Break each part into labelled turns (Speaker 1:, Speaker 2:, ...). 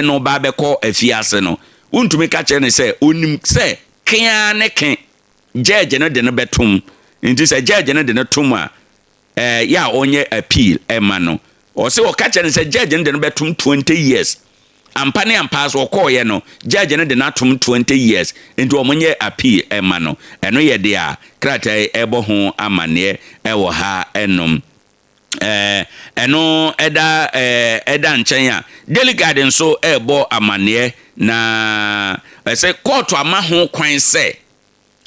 Speaker 1: no ba bɛkɔ afiase no, Wontumi ka kyerɛ no sɛ onim sɛ kea ne ke judge no de no bɛtom. Nti sɛ judge no de no tom a, yɛ a ɔnyɛ appeal ɛma no. Ɔsɛ ɔka kyerɛ no sɛ judge no de no bɛtom 20 years. Ampa ne ampa so, ɔkɔɔyɛ no, judge no de no atom 20 years, nti wɔn nyɛ appeal ɛma no. Ɛno yɛ deɛ a krataa ɛbɔ ho amanneɛ ɛwɔ ha ɛnom. Ɛno ɛda nkyɛn a, Daily Guide nso ɛrebɔ amanneɛ na ɛsɛ kɔɔto ama ho kwan sɛ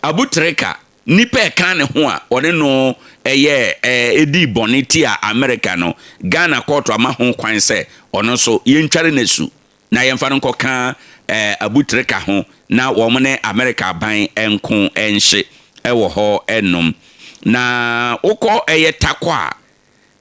Speaker 1: Abutreka, nipa ɛka ne ho a ɔne no ɛyɛ ɛdi bɔne ti a America no, Ghana kɔɔto ama ho kwan sɛ ɔno nso yɛntware n'asu na yɛmfa no nkɔka Abutreka ho na wɔn ne America aban nko nhye ɛwɔ hɔ ɛnom. Na wokɔ ɛyɛ Takɔ a,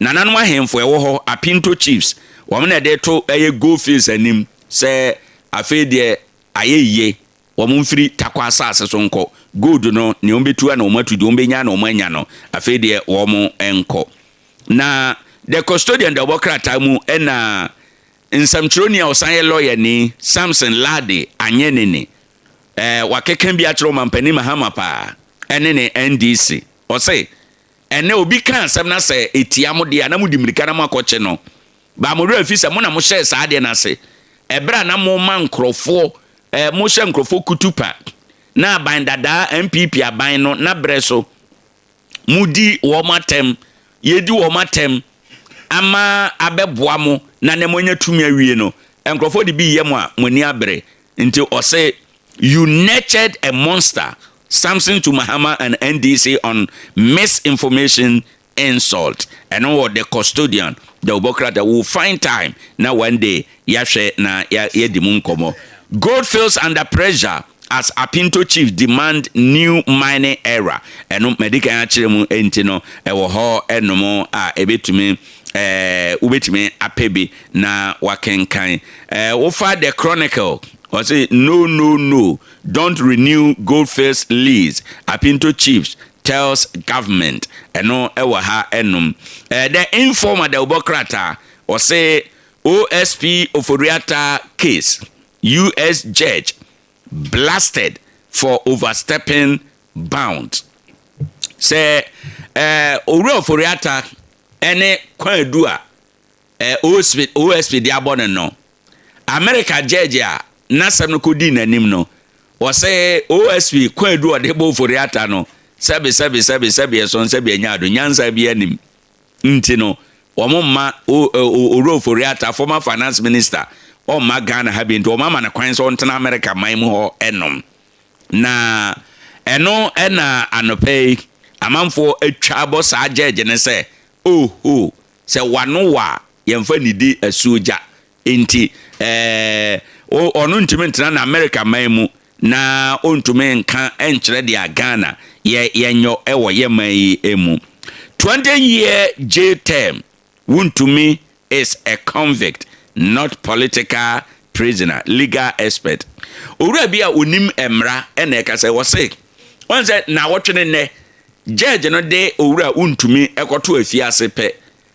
Speaker 1: nananom ahemfo ɛwɔ hɔ, Apinto chiefs, wɔn na ɛde to ɛyɛ Goldfields anim sɛ afei deɛ ayɛ yie, wɔn mfiri Takɔ asase so nkɔ. Gold no, nea wɔn bɛtu a na wɔn atu deɛ, wɔn bɛnya na wɔn anya no, afei deɛ wɔn nkɔ. Na The Custodian de ɔbɔ krataa mu, ɛna nsɛmtwerɛni a ɔsan yɛ lawyer ni, Samson Lardy Anyenini, wakeka bi akyerɛ Ɔmampanin Mahama paa ɛne ne NDC. Ɔse ɛnɛ obi ka asɛm na sɛ etia mo deɛ a, na mo di mirika na mo akɔkye no baa. Mo werɛ fi sɛ mo na mo hyɛɛ saa adeɛ no ase ɛberɛ a na mo ma nkurɔfoɔ mo hyɛ nkurɔfoɔ kutupa na aban dadaa NPP aban no na berɛ so mo di wɔn atɛm, yɛdi wɔn atɛm ama abɛboa mo na ne mo anya tumi awie no, nkurɔfoɔ de bi yɛ mo a mo ani abere. Nti ɔsɛ, "You nurtured a monster," Samson to Mahama and NDC on misinformation insult. Ɛno wɔ The Custodian the Obokrata. Will find time na one day yɛahwɛ na yɛdi mu nkɔmmɔ. Goldfields under pressure as Apinto chief demand new mining era. Ɛno mɛdi kan akyerɛ mu, nti no ɛwɔ hɔ ɛnom a ɛbɛtumi wobɛtumi apɛ bi na wakenkan. Wofa The Chronicle, ɔse, "No, no, no, don't renew Goldfields lease," Apinto chiefs tells government. Ɛno ɛwɔ ha ɛnom. The Informer da wobɔ krataa, ɔse OSP Ofori-Atta case, US judge blasted for overstepping bounds. Sɛ Owura Ofori-Atta ɛne kwan a OSP de abɔ no, America judge a n'asɛm no kɔdii n'anim no, wɔsɛ OSP kwan du a ɔde bɔ Ofori-Atta no, sɛbi sɛbi sɛbi sɛbi, ɛsɔn sɛbi, ɛnya ado nyansa bi anim, nti no wɔn mma Owura Ofori-Atta, former finance minister, ɔmma Ghana ha bi, nti wɔn ama no kwan sɛ ɔntena America man mu hɔ ɛnom. Na ɛno ɛna anɔpɛ yi amanfoɔ atwa abɔ saa judge ne sɛ oho, sɛ wano wɔ a yɛmfa nidi asuo gya, nti ɔno ntumi ntena na America man mu na ɔntumi nka nkyerɛ deɛ a Ghana yɛ yɛnyɔ ɛwɔ yɛ man yi mu. 20 year jail term, Wontumi is a convict, not political prisoner, legal expert. Owura bi a onim mmara ɛna ɛka sɛ wɔse wɔn sɛ na wɔtwe ne nnɛ judge no de Owura Wontumi ɛkɔto afiase pɛ,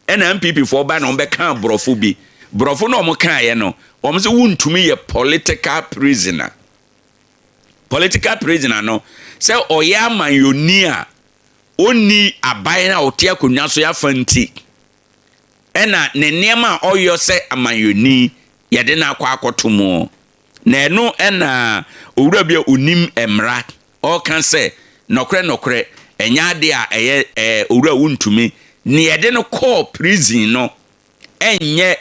Speaker 1: ɛna NPP foɔ ba na wɔn bɛka aborɔfo bi, borɔfo na wɔn kaeɛ no, wɔn sɛ Wontumi yɛ political prisoner. Political prisoner no sɛ ɔyɛ amanyɔni a ɔnni aban a ɔte akonnwa so afa, nti ɛna ne nneɛma a ɔyɔ sɛ amanyɔni yɛde no akɔ akɔto mu. Na ɛno ɛna owura bi a onim mmara ɔka sɛ nɔkorɛ nɔkorɛ, ɛnyɛ ade a ɛyɛ Owura Wontumi ne yɛde no kɔɔ prison no, ɛnyɛ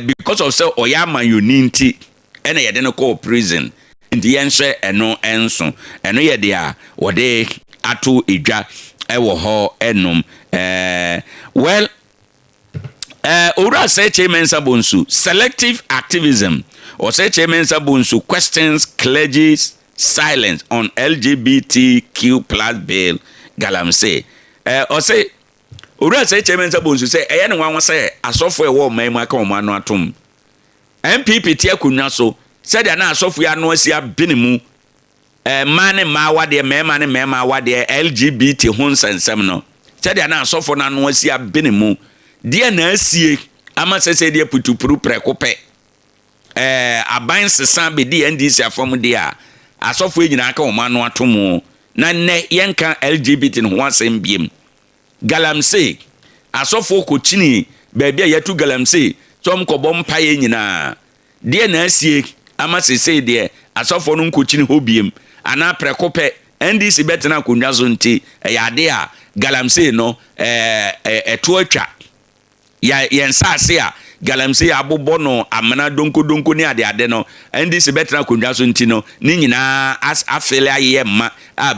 Speaker 1: because of sɛ ɔyɛ amanyɔni nti ɛna yɛde no kɔɔ prison, nti yɛnhyɛ ɛno ɛnso. Ɛno yɛ deɛ a wɔde ato edwa ɛwɔ hɔ ɛnom. Well, Owura Osei Kyei Bonsu, selective activism. Osei Kyei Bonsu questions clergy's silence on LGBTQ+ bill, galamsey. Ɔsɛ Owura Osei Kyei Bonsu sɛ ɛyɛ ne nwanwa sɛ asɔfo a ɛwɔ ɔman mu aka wɔn ano atom. NPP te akonnwa so, sɛdeɛ na asɔfo yi ano asi abene mu, mmaa ne mmaa awadeɛ, mmarima ne mmarima awadeɛ, LGBT ho nsɛnsɛm no, sɛdeɛ na asɔfo no ano asi abene mu deɛ, na asie ama sɛ deɛ putupuru prɛko pɛ. Aban sesa bɛdi NDC afam deɛ a, asɔfoɔ nyinaa ka wɔn ano ato mu na nnɛ yɛnka LGBT no ho asɛm biem. Galamsey, asɔfoɔ kɔkyini baabi a yɛtu galamsey sɛ ɔm kɔbɔ mpaeɛ nyinaa deɛ, na asie ama sesei deɛ asɔfoɔ no nkɔkyini hɔ biem anaa prɛko pɛ NDC bɛtena akonnwa so. Nti ɛyɛ ade a galamsey no ɛto atwa yɛn nsaase a galamsey abobɔ no amena donkodonko ne adeade no. NDC bɛtena akonnwa so nti no, ne nyinaa afele ayeyɛ mma a.